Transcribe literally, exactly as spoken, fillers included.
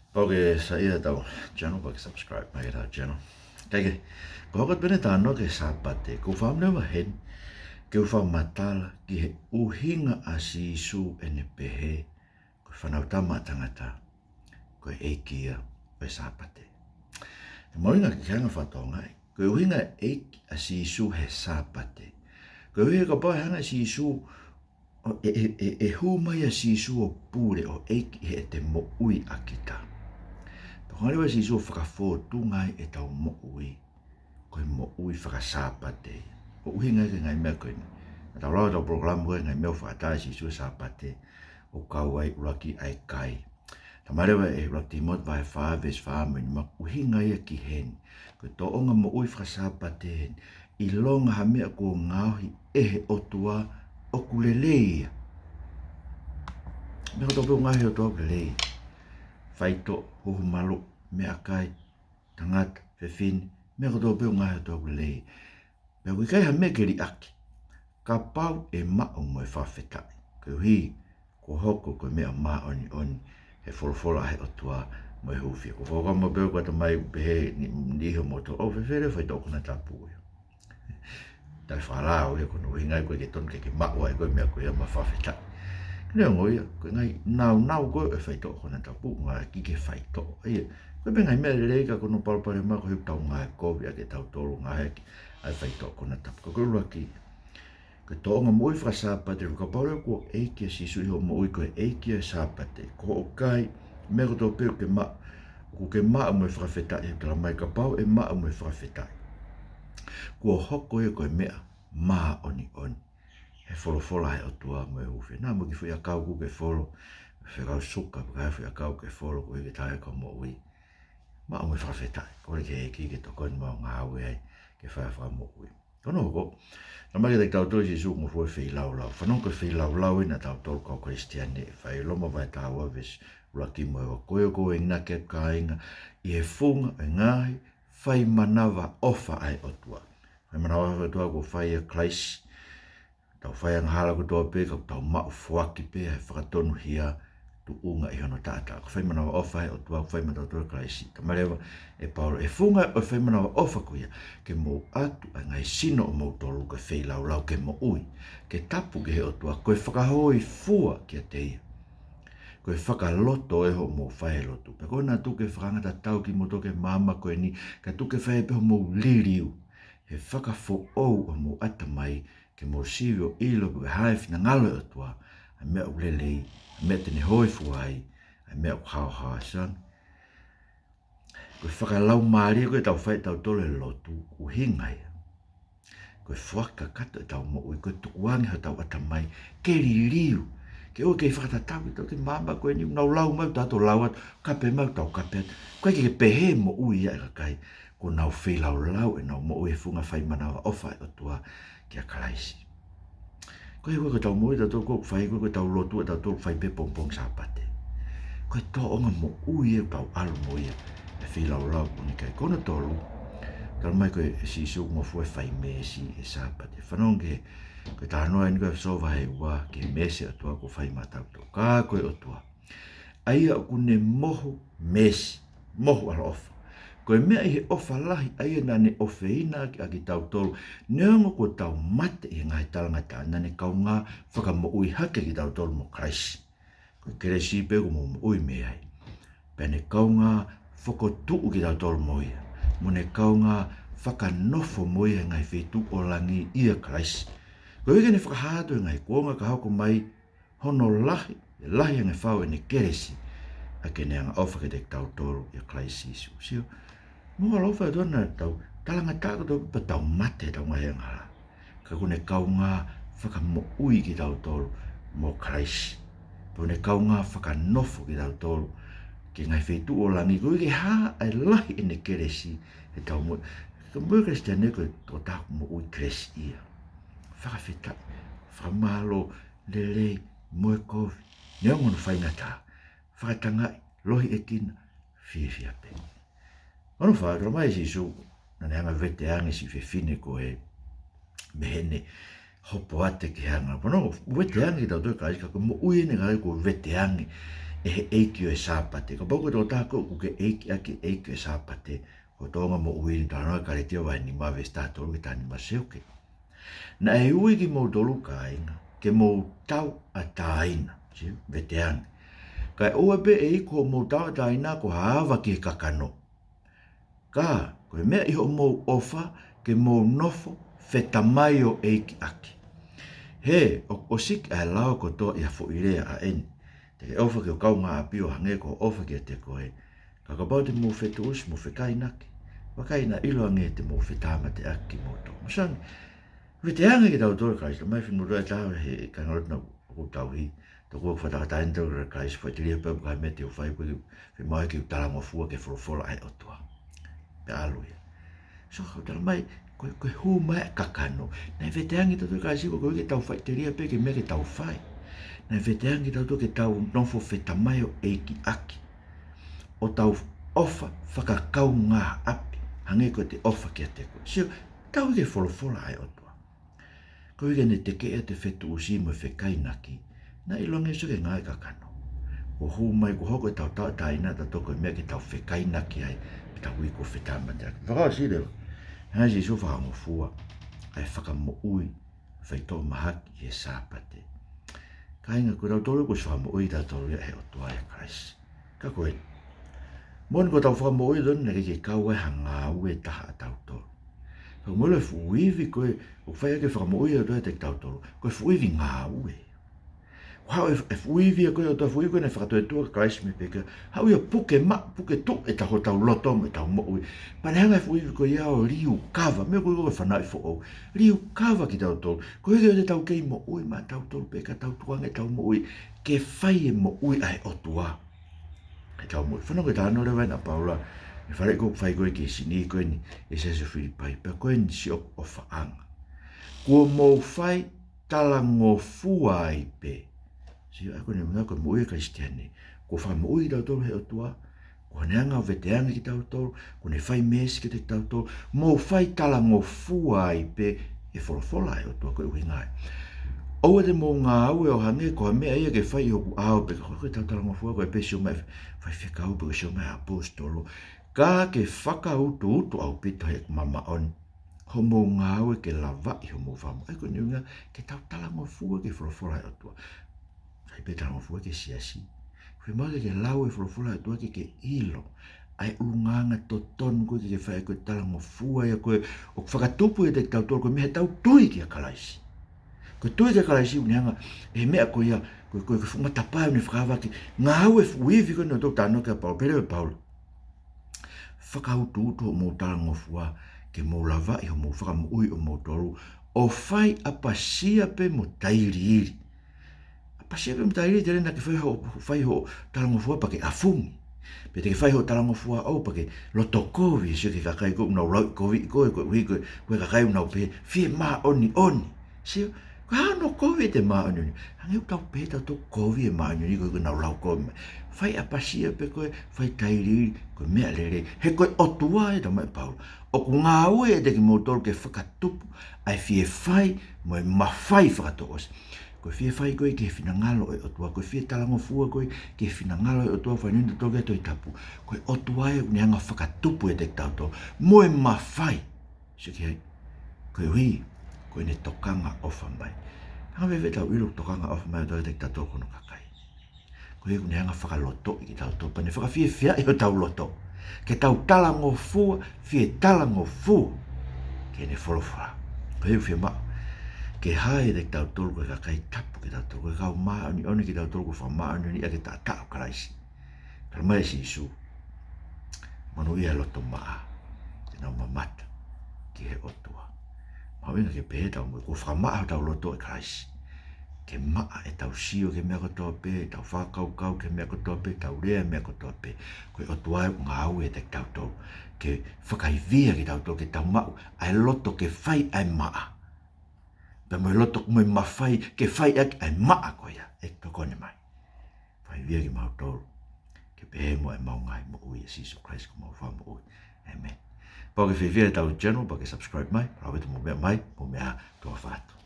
Pau ke saiʻia ʻetau channel, pau ke subscribe mai ʻetau channel. Kae kehe, ko e hoko atu pē ʻene talanoa ki he Sāpate, ʻoku ou fakaʻamu leva heni ke u fakamatala ki he ʻuhinga ʻa Sīsū ʻene pehē ko e Fānautama ʻa Tangata ko e ʻEiki ia ʻo e Sāpate. Ko e mahuʻinga ke hanga ʻo fakatokangaʻi, ko e ʻuhinga e ʻEiki ʻa Sīsū he Sāpate, ko e ʻuhinga kapau ʻe hanga ʻe Sīsū ʻo, ʻe, ʻe, ʻe, ʻe hū mai ʻa Sīsū ʻo pule ʻo ʻEiki ʻi heʻete moʻui ʻa kita, pea hanga leva ʻe Sīsū ʻo fakafōtunga ai ʻetau moʻui ko e moʻui faka-Sāpate. ʻOku ʻuhinga ia ki he ngaahi meʻa ko eni. Naʻa tau lau ʻetau polokalama ko e ngaahi meʻa ʻoku fakaʻatā ʻe Sīsū he Sāpate, ʻo kau ai ʻuluaki ʻa e kai. Talamai leva ʻe ʻuluaki Tīmote vahe fā veesi fā mo e nima, ʻuhinga ia ki heni. Ko e tōʻonga moʻui faka-Sāpate heni, ʻilonga ha meʻa kuo ngaohi ʻe he ʻOtua ʻoku lelei ia. Meʻa kotoa pē ʻoku ngaohi ʻe he ʻOtua ʻoku lelei. Faitoʻo, huhu maluʻi, meʻakai, tangata, fefine, meʻa kotoa pē ʻoku ngaohi ʻe he ʻOtua ʻoku lelei. Pea ʻoku ʻikai ha meʻa ke liʻaki, kapau ʻe maʻu mo e fakafetaʻi. Koeʻuhi kuo hoko ko e meʻa māʻoniʻoni he folofola ʻa e ʻOtua mo e hūfia. Ko e fakaʻamu pē ʻoku ʻatamai ʻoku pehē ni, ni ʻi hoʻomou tō, ʻoku fēfē leva e faitoʻo konatapu ia? Tau fakalao ia, ko hono ʻuhinga ia ʻoku ʻikai ke tonu ke ke maʻu ai ko e meʻa ko ia mo e fakafetaʻi. Neongo ia, ko e ngaahi naunau ko ē e faitoʻo konatapu, ngaahi ki he faitoʻo ia. Ko e pē ngaahi meʻa lelei ka ko hono palopalema ko e ʻoku tau ngaohi kovi ʻaki ʻe tautolu ngaahi ʻaki ʻa e faitoʻo konatapu. Ka ko e ʻuluaki, ko e tōʻonga moʻui faka-Sāpate, kapau leva kuo ʻEiki ʻa Sīsū ʻi hoʻo moʻui, ko e ʻEiki ʻa e Sāpate. Ko hoʻo kai, meʻa kotoa pē ʻoku ke maʻu, ʻoku ke maʻu mo e fakafetaʻi, he talamai kapau ʻe maʻu mo e fakafetaʻi, kuo hoko ia ko e meʻa māʻoniʻoni he folofola ʻa e ʻOtua mo e hūfia. Naʻa mo e kiʻi foʻi ʻakau ʻoku ke folo, fekau suka, pe ko e foʻi ʻakau ʻoku ke folo, koeʻuhi ke tau ʻi ai ko e moʻui, maʻu mo e fakafetaʻi. Kole ki he ʻEiki ke tokoni mai ʻo ngāue ai ke fai e fakamoʻui. Ko hono hoko, talamai kiate kitautolu ʻe Sīsū ʻoku ngofua e feilaulau. Fanongo ki he feilaulau ʻeni ʻa tautolu kau Kalisitiane, fai ʻi Loma vahe taha ua veesi ʻuluaki mo e ua: Ko ia ʻoku ou enginaki atu, kāinga, ʻi he funga ʻo e ngaahi fai manavaʻofa ʻa e ʻOtua. Fai manavaʻofa ʻa e ʻOtua kuo fai ʻe Kalaisi. Tau fai angahala kotoa pē, ka tau maʻu foaki pē ʻa e fakatonuhia tuʻunga ʻi hono taʻataʻa. Ko e fai manavaʻofa ʻa e ʻOtua kuo fai maʻatautolu ʻe Kalaisi. Talamai leva ʻe Paula, ʻi he funga ʻo e fai manavaʻofa ko ia, ke mou ʻatu ʻa e ngaahi sino ʻomoutolu ko e feilaulau ke moʻui, ke tapu ki he ʻOtua, ko e fakahōifua kiate ia. Ko e fakaloto ʻe hoʻomou fai e lotu. Pea ʻoua naʻa tuku ke fakahanga tatau kimoutolu ki he maama ko eni, ka tuku ke fai pē hoʻomou liliu he fakafoʻou ʻo homou ʻatamai, ke mou sivi ʻo ʻilo pe ko e hā e finangalo ʻo e ʻOtua, ʻa e meʻa ʻoku lelei, ʻa e meʻa te ne hōifua ai, ʻa e meʻa ʻoku haohaoa. Sai, ko e fakalaumālie ko ē ʻetau fai ʻe tautolu e lotu, ʻuhinga ia ko e foaki kakato ʻetau moʻui, ko e tukuange hotau ʻatamai ke liliu, ke ʻoua ʻe kei fakatatau kitautolu ki he maama ko eni, nau lau mai, tau lau atu, kape mai, tau kape atu. ʻOku ʻikai ke pehē e moʻui ia ʻa e kakai kuo nau feilaulau ʻenau moʻui he funga fai manavaʻofa ʻa e ʻOtua kia Kalaisi. Ko e ʻuhinga ko ʻetau moʻui ʻatautolu ʻoku fai, ko ʻetau lotu ʻatautolu ʻoku fai pē pongipongi Sāpate. Ko e tōʻonga moʻui ʻoku tau ʻalu mo ia he feilaulau ko eni. Kae ko hono tolu, talamai ko ē ʻe Sīsū ʻoku ngofua e fai meesi he Sāpate. Fanongo ki he, ko e talanoa ʻeni ko ē ʻa ʻEfesō vahe ua, ki he meesi ʻa e ʻOtua kuo fai maʻatautolu. Ka ko e ʻOtua, ʻa ia ʻoku ne mohu meesi, mohu ʻaloʻofa, ko e meʻa ʻi he ʻofa lahi ʻa ia naʻa ne ʻofeina ʻaki, ʻaki kitautolu, neongo kuo tau mate ʻi he ngaahi talangataʻa, naʻa ne kaungā fakamoʻui hake kitautolu mo Kalaisi. Ko e kelesi pē ʻoku mou moʻui mei ai, pea ne kaungā fokotuʻu kitautolu mo ia, mo ne kaungā fakanofo mo ia he ngaahi feituʻu ʻo langi ʻia Kalaisi, koeʻuhi ke ne fakahā atu e ngaahi kuonga ka hoko mai hono lahi, ʻe lahi ange fau ʻene kelesi, ʻa ia ke ne angaʻofa kiate kitautolu ʻia Kalaisi Sīsū. Sio, mo e ʻaloʻofa ʻa e ʻOtua, naʻa tau talangataʻa kotoa pē pea tau mate heʻetau ngaahi angahala, ka kuo ne kaungā fakamoʻui kitautolu mo Kalaisi, pea ne kaungā fakanofo kitautolu ki he ngaahi feituʻu ʻo langi, koeʻuhi ke hā ʻa e lahi ʻene kelesi heʻetau moʻui. Ko e moʻui Kalisitiane ko e tokotaha ʻoku moʻui kelesi ia. Fakafetaʻi, fakamālō, lelei, moʻui kovi, neongo hono faingataʻa, fakatangaʻi, lohiʻekina, fiefia pē. Hono fā, talamai ʻe Sīsū naʻa ne hanga ʻo veteange e siʻi fefine ko ē mei heʻene hopoate ki he angahala. Pea ʻoku veteange kitautolu ʻe Kalaisi, ka ko e moʻui ʻeni ʻa e kakai kuo veteange ʻe he ʻeiki ʻo e Sāpate. Kapau ko e tokotaha koe ʻoku ke ʻeiki ʻaki e ʻeiki ʻo e Sāpate, ko e tōʻonga moʻui ni, talanoa Kalētia vahe nima veesi taha tolu ki he taha nima, seuke. Naʻe ui kimoutolu kāinga, ke mou tauʻatāina, sio, veteange. Kae ʻoua pē ʻe iku hoʻomou tauʻatāina ko ha ava ki he kakano. Ka, ko e meʻa ʻi hoʻomou ʻofa, ke mou nofo fetamai ʻo ʻeiki ʻaki. He, ʻoku ʻosiki ʻa e lao kotoa ʻi ha foʻi lea ʻa eni. Te ke ʻofa ki ho kaungāʻapi ʻo hangē ko hoʻo ʻofa kiate koe. Ka kapau te mou fetuʻusi mo fekainaki, vakai naʻa ʻiloange te mou fetāmateʻaki kimoutolu. Masangi, veteange kitautolu ʻe Kalaisi, mai finu roa e taha he kāingalotu naʻa ʻoku tauhi. Tokua ʻoku fakatauʻatāina kitautolu ʻe Kalaisi, faʻiteliha pē ʻoku ʻi ai ha meʻa te u fai, ʻoku ʻikai ke fiemaʻu ke u talangofua ki he folofola ʻa e ʻOtua. Pea ʻalu ia. So, kau tala mai, ko e, ko e hū mai ʻa e kakano. Naʻe veteange kitautolu ʻe Kalaisi, ko e ʻuhi ke tau faʻiteliha pē ki he meʻa ke tau fai. Naʻe veteange kitautolu ke tau nofo fetamai ʻo ʻeiki ʻaki. ʻO tau ʻofa fakakaungāʻapi, hangē ko ʻete ʻofa kiate koe. Sio, tauhi ki he folofola ʻa e ʻOtua. Ko e ʻuhi ke ne tekeʻi ʻete fetuʻusi mo e fekainaki, naʻe ʻiloange sio ki he ngāue ʻa e kakano. Kuo hū mai, kuo hoko ʻetau tauʻatāina ʻatautolu ko e meʻa ke tau fekainaki ai, pea tau iku ʻo fetāmateʻaki. Fakaʻosi leva, hanga ʻe Sīsū ʻo fakangofua ʻa e fakamoʻui faitoʻo mahaki he Sāpate. Kāinga, ko kitautolu kuo ʻosi fakamoʻui kitautolu ia ʻe he ʻOtua ʻia Kalaisi. Ka ko e moʻoni, ko ʻetau fakamoʻui tonu naʻe ʻikai ke kau ai ha ngāue ʻe taha ʻatautolu. Ka ko e moʻoni, e fuʻu ivi ko ē ʻoku fai ʻaki e fakamoʻui ʻa e ʻOtua ʻiate kitautolu, ko e fuʻu ivi ngāue. Ko e hā e, e fuʻu ivi ko ē ʻa e ʻOtua, fuʻu ivi ko ē naʻe fakatoetuʻu ʻe Kalaisi mei he pekia, haʻu ia ʻo puke maʻu, puke tuʻu ʻetau, hotau loto mo ʻetau moʻui. Pea ne hanga e fuʻu ivi ko ia ʻo liukava, meʻa ko ē ko e fanauʻi foʻou, liukava kitautolu. Ko e ʻuhi ke ʻoua te tau kei moʻui maʻatautolu pē, ka tau tukuange ʻetau moʻui ke fai e moʻui ʻa e ʻOtua. Ke tau moʻui. Fanongo ki he talanoa leva ʻena ʻa Paula, ʻi he faleʻi ko ē ʻoku fai ko ē ki he sini ko eni ʻi he siasi ʻo Filipai, pea ko eni siʻoku ʻofaʻanga. Kuo mou fai talangofua ai pē. Sio, ʻa ia ko ʻene ʻuhinga ko e moʻui ʻa e Kalisitiane. Kuo fakamoʻui kitautolu ʻe he ʻOtua, kuo ne hanga ʻo veteange kitautolu, kuo ne fai meesi kiate kitautolu, mou fai talangofua ai pē e folofola ʻa e ʻOtua, ko e ʻuhinga ia. ʻOua te mou ngāue ʻo hangē ko ha meʻa ia ke fai ʻi hoku ʻao pē, ka ko ʻetau talangofua ko e pē sio mai faifekau pe ko e sio mai ʻaposetolo, ka ke fakautuutu ʻaupito heʻeku mamaʻo ni hoʻomou ngāue ke lavaʻi hoʻomou fakamoʻui. ʻA ia ko ʻene ʻuhinga ke tau talangofua ki he folofola ʻa e ʻOtua. ʻIkai pē talangofua ki he siasi. Fiemaʻu ke ke lau e folofola ʻa e ʻOtua ke ke ʻilo ʻa e ʻulungaanga totonu ko ē ke ke fai, ko e talangofua ia ko ē ʻoku fakatupu ʻiate kitautolu ko e meʻa heʻetau tui kia Kalaisi. Ko e tui kia Kalaisi ʻoku ne hanga ʻe he meʻa ko ia, ko e, ko e, ko e fuʻu matapā ʻoku ne fakaava ke ngāue e fuʻu ivi ko eni ʻoku talanoa ki ai ʻa Paula, pehē leva ʻe Paula, fakautuutu hoʻomou talangofua ke mou lavaʻi hoʻomou fakamoʻui ʻomoutolu, ʻo fai ʻapasia pē mo tailiili. ʻApasia pē mo tailiili, tele naʻa ke fai hoʻo, fai hoʻo talangofua pea ke ʻafungi. Pe te ke fai hoʻo talangofua ʻo pea ke loto kovi, sio ki he kakai ko ē ʻoku nau lauʻikoviʻi koe, ko e ʻuhi ko e, ko e kakai ʻoku nau pehē, fie māʻoniʻoni. Sio, ko e hā hono kovi ʻete māʻoniʻoni? Hangē ʻoku tau pehē tautolu kovi e māʻoniʻoni ko ē ʻoku nau lau kovi mai. Fai ʻapasia pē koe, fai tailiili, ko e meʻa lelei. He ko e ʻOtua ē, talamai ʻe Paula, ʻoku ngāue ʻiate kimoutolu ke fakatupu ʻa e fie fai mo e mafai fakatouʻosi. Ko e fie fai ko ē ki he finangalo ʻo e ʻOtua, ko e fie talangofua ko ē ki he finangalo ʻo e ʻOtua, fai ʻeni tautolu ki he Tohi Tapu. Ko e ʻOtua ē ʻoku ne hanga ʻo fakatupu ʻiate kitautolu mo e mafai. Sio ki ai, ko e ʻuhi ko ʻene tokanga ʻofa mai. Hanga pē ʻe he ʻOtua ʻo ʻilo tokanga ʻofa mai ʻa e ʻOtua kiate kitautolu ko hono kakai. Ko e ʻuhi ʻoku ne hanga ʻo fakalotoʻi kitautolu, pea ne fakafiefia ʻi hotau loto ke tau talangofua, fie talangofua ki heʻene folofola. Ko e ʻuhi ʻoku fiemaʻu ke hā ʻiate kitautolu ko e kakai tapu kitautolu, ko e kau māʻoniʻoni kitautolu, kuo fakamāʻoniʻoniʻi ʻaki e taʻataʻa ʻo Kalaisi. Talamai ʻe Sīsū, monūʻia e loto maʻa, te nau mamata ki he ʻOtua. Mahuʻinga ke pehē ʻetau moʻui, kuo fakamaʻa hotau loto ʻe Kalaisi. Ke maʻa ʻetau sio ki he meʻa kotoa pē, ʻetau fakakaukau ki he meʻa kotoa pē, ʻetau lea ki he meʻa kotoa pē. Ko e ʻOtua ē ʻoku ngāue ʻiate kitautolu ke fakaivia kitautolu, ke tau maʻu ʻa e loto ke fai ʻa e maʻa, pea mo e loto mo e mafai ke fai ʻaki ʻa e maʻa ko ia ʻe tokoni mai. Fakaivia kimautolu ke pehē mo ʻemau ngaahi moʻui ʻia Sīsū Kalaisi ko homau Fakamoʻui. ʻĒmeni. Kapau ʻoku ke fiefia ʻetau channel, pea ke subscribe mai, pea ʻoua te mou meʻa mai, mou meʻa ā, tuʻa ʻofa atu.